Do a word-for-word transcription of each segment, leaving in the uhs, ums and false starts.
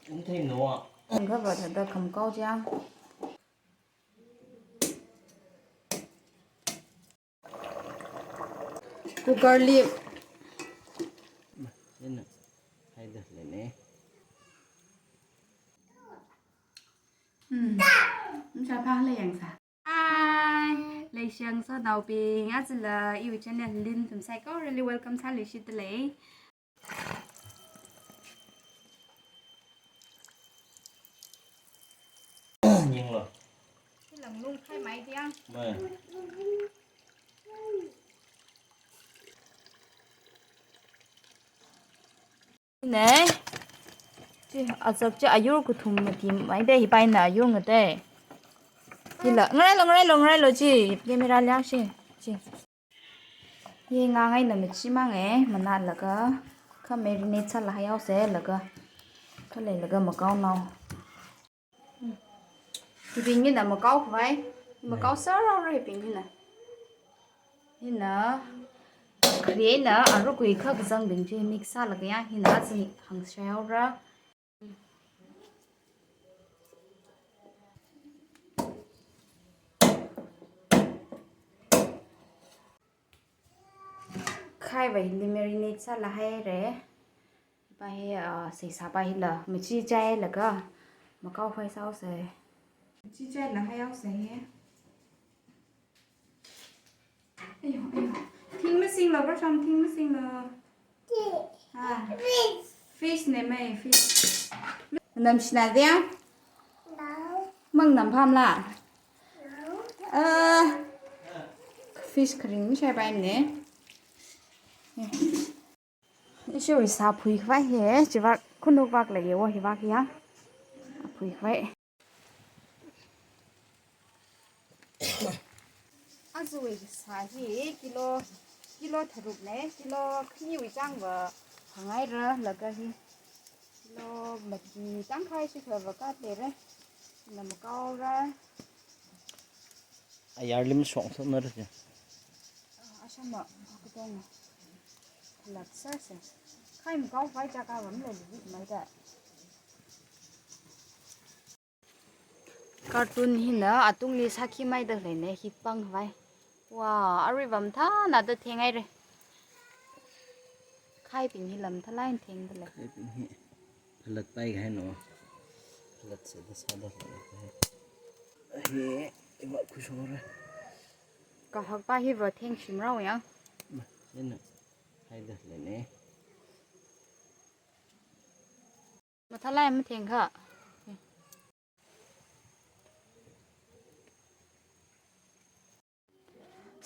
Ungthei noa. Ang kha ba thada kham kau chiang. Cooker lid. Ina. Haida lene. Hmm. Msa pha la yang sa. Hi. Leishiang sānaobing, ajala iwui channel li nathum saikorali welcome sāluishit dalei. Yinglo. Silang lung khai mai diang. Mai. Ne. Chi, azak chi ayur kathum mati mai de, hi paina ayur ngate. Hila, ngarailo, ngarailo, ngarailo chi, camera liang shi, chi. Ye ngangai na machi mang e, manalaga, kha marinate sāla hai haose laga, kha leilaga makao nao. Hibing hina makao khavai, makao sāra ra hibing hina. Hina, khare na arukui kha kazangbing chi mix sālaga ya, hina chi hāngshai haora. Khai va hili marinate sāla haire. Hi pa hi, ah, seisā pa hila machi chailaga makao khavai sāhaose. Machi chaila hai haose hi. Ayo, ayo. Thing masinglo, Varsham, thing masinglo. Ha. Fish ne mai, fish. Namshina diang? Mang nam pamla? Uh, fish kharing mishai pai ne. Ishiwui sā phui khavai hi, chivak khunuk vak lei wo hivak ya. Phui khavai. Azuwui sā hi kilo, kilo tharuk ne, kilo khaniwui chang va hāngngaira laga hi. Kilo mati tangkhai shikha va kat leira. Ina makaora. Ayar lim shong shong na ra. Ah, ashama, akutong. Lat sa sa. Khai makao khavai chaka va mle li mai da. Carton hina atungli sākhi mai dalei ne, hi pang khavai. Wa, arui va mathāna da theng haire. Khaibing hila mathālāk eina theng dalei. Khaibing hi. Phalat pai kahai no. Phalat sāda sāda. Hi, iva khushora. Kahak pa hi va theng shim rao yang. Ma, ina. Haida lene. Mathālāk matheng kha.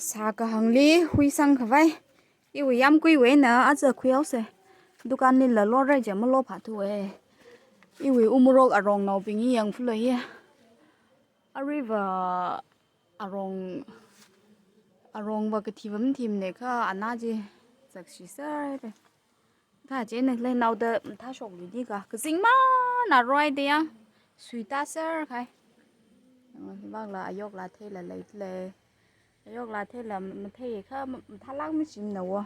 Sā kahāngli hui sang khavai. Iwui yamkuiwui eina aja khui haose. Dukan lila lora je malo phathu e. Iwui umorok arong naobing hi yang phulo hi. Arui va arong, arong va kathi va mathim ne kha ana chi zakshi sāre. Thā chieina lei naoda mathāshok luidi ka. Kazing mana roi de yang. Suita sāra khai. Hivakla ayokla theila lei lei. Ayokla theila mathei kha ma-, mathālāk machimna wo.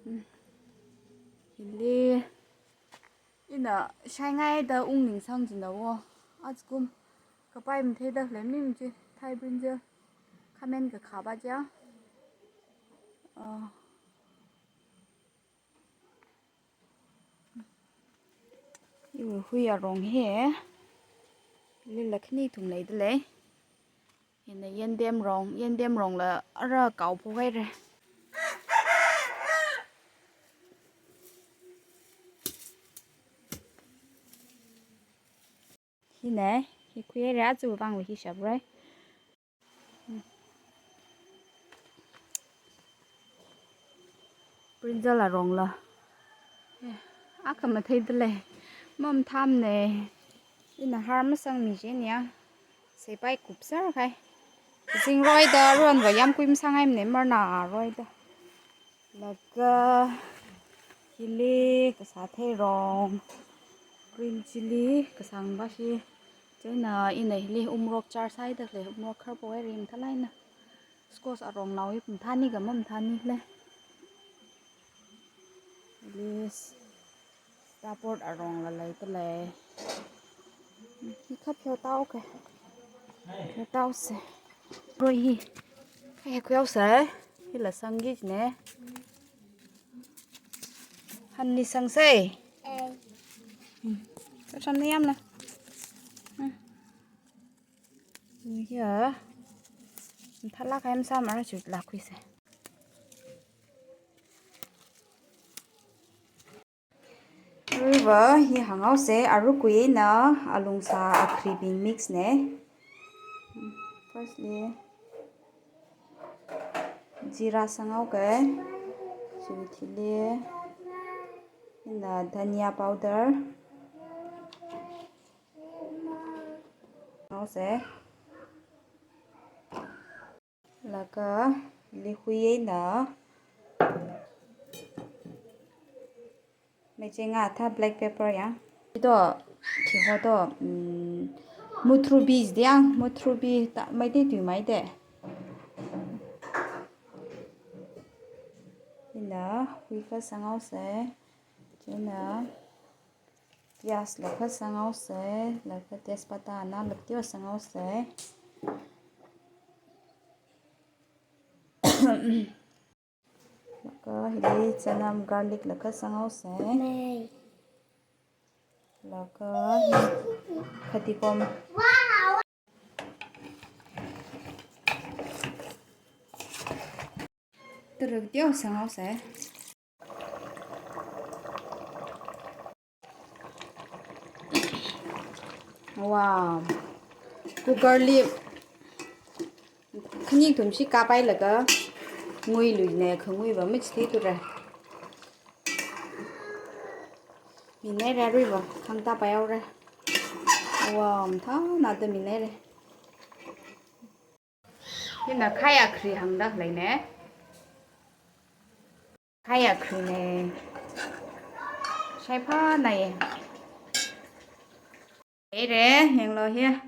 Hmm. Hili. Ina shaingaida ungning sang jina wo. Atskum. Kapai matheida lei ming chi. Thai brinjal. Khamen kakhapa ja. Ah. Iwui hui arong hi. Lila khani thum lei dalei. Hina yendem rong, yendem rongla ara kaopho haire. Hina, hi khuihaire aja vang hi shaprai. Brinjal arongla. Eh, akha mathei dalei. Mamathāmane. Ina har masangmi je nia. Seipai kupsar khai. Zingroida ron va yamkui masang haimane marna roida. Laga hili kasā theirong. Green chilli kasang ba shi. Chieina ina hili umorok char sāi dalei. Umorok kharpo haire mathālāk eina. Squash arong nao hi mathāni ka mamathāni le. Yes. Airport arongla leidalei. Hi kha pheotao ke. Pheotaose. Roi hi. Kha hi khuihaose. Hila sangki jine. Hanli sangse. Hmm. Kasam ni yamna. Hmm. Hiya. Thala kayam samar chu lakhuise. Aruiva hi hānghaose, aruikui eina alungsa akhribing mix ne. Firstly, jeera sanghaoke, chili, ina dhania powder. Haose. Laga, lihui eina. Mechenga tha black pepper ya. Ito, kiho to, mm, mutrubi jide ya, mutrubi ta, maide tui maide. Ina, hui kha sanghaose. Chieina, piyaz la kha sanghaose, laga tejpata na lakteo sanghaose. Laga hili chanam garlic la kha sanghaose. Laga hi phadikom. Tarakteo sanghaose. Wow. Cooker li khani thumshi kapailaga nguiluine, khanguiva mix theiture. Minhaire aruiva, khangta paihaore. Wow, mathānada minhaire. Hina khai akhri hāngda leine. Khai akhri ne. Shaiphānai. Ere, yanglu hi.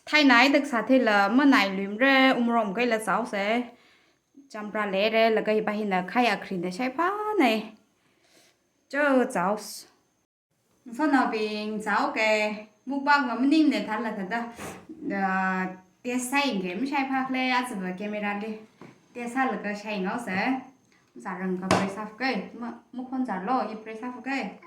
Thainai dak sātheila, manai lumre, umrom kaila zaose. Champra leire, laga hiva hina khai akhri ne shaiphānai. Cho zaos. Naonaobing, zaoke, mukbang va maningmane thala thāda, ah, test sāyangke, mashaiphākhala, aja va camera li test sālaga shaingaose. Zarang ka press up ke, ma, makhon zarlo, i press up ke.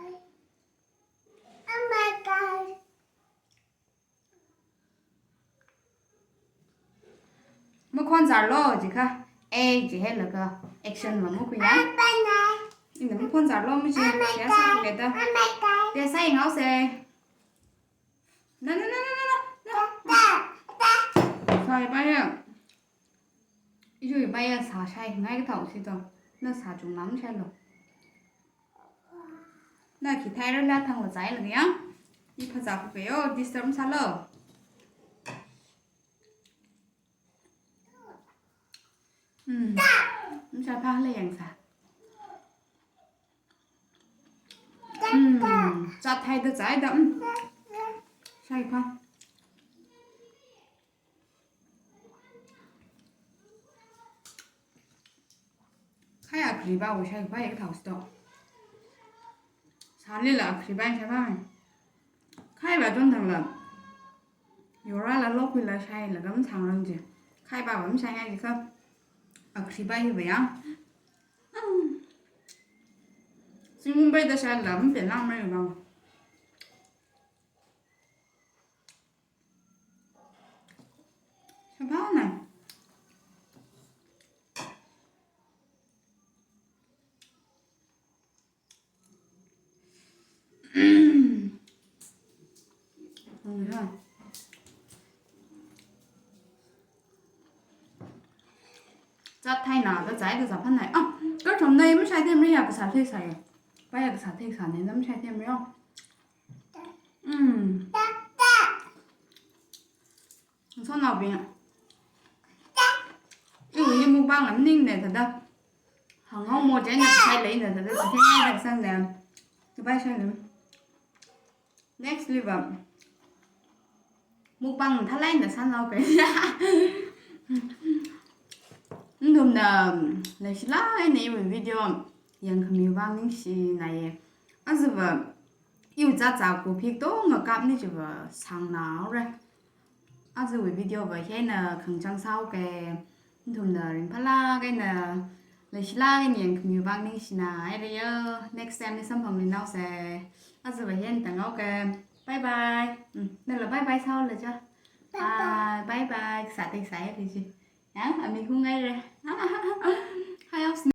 Makhon zarlo, jikha. A, jihailaga. Action va makhuiya. Ina makhon zarlo, maji, ya sākhuida. Test sāyanghaose. Na, na, na. Sai, paiya. Ijui paiya sā shaingai kathao si to. Na sā chungna mashailu. Na khi thairala thangla zailaga ya. I phazā khuke yo, disturb masālu. Hmm. Mashaiphāla yangsā. Hmm. Chat thaida zaida. Hmm. Shaiphā. Khai akhri va u shaiphāya kathao si to. Sālila akhri va shaiphāmei. Khai va chon thangla. Yorala lokhuila shailaga masāngrang ji. Khai va va mashaingai jikha. Akhri va hiva ya. Mm. Singum bai da shaila, mapenlang mai va. Shaiphānai. Chat thaina da zaida zāphānai. Ah, kachom nai mashai themri ya kasā theisai. Paiya kasā theisane, na mashai themri yo. Mm. Naonaobing. Iwui hi mukbang la maningne thāda. Hānghao mo chieina shaileina thāda, chitheng eina sangda. Kapai shailu. Next li va. Mukbang thālāk eina sānao ke. Nathumna, leishilāk eina iwui video yangkhami vang ningshinaiye. Aja va. iwui zat zat kaphik katonga kapni chiva sānghaora. Ajawui video va hieina khangachang sāhaoke. Nathumna ringphālāk eina leishilāk eina yangkhamiwui vang ningshina haira yo. Next time li samphangluinaosa. Ajava hieina tānghaoke. Bye bye. Mm, nala bye bye sāhaolu cha. Bye bye. Ah, bye bye. Sāda sāhaira chi. Ya, ami hungaira. Hi,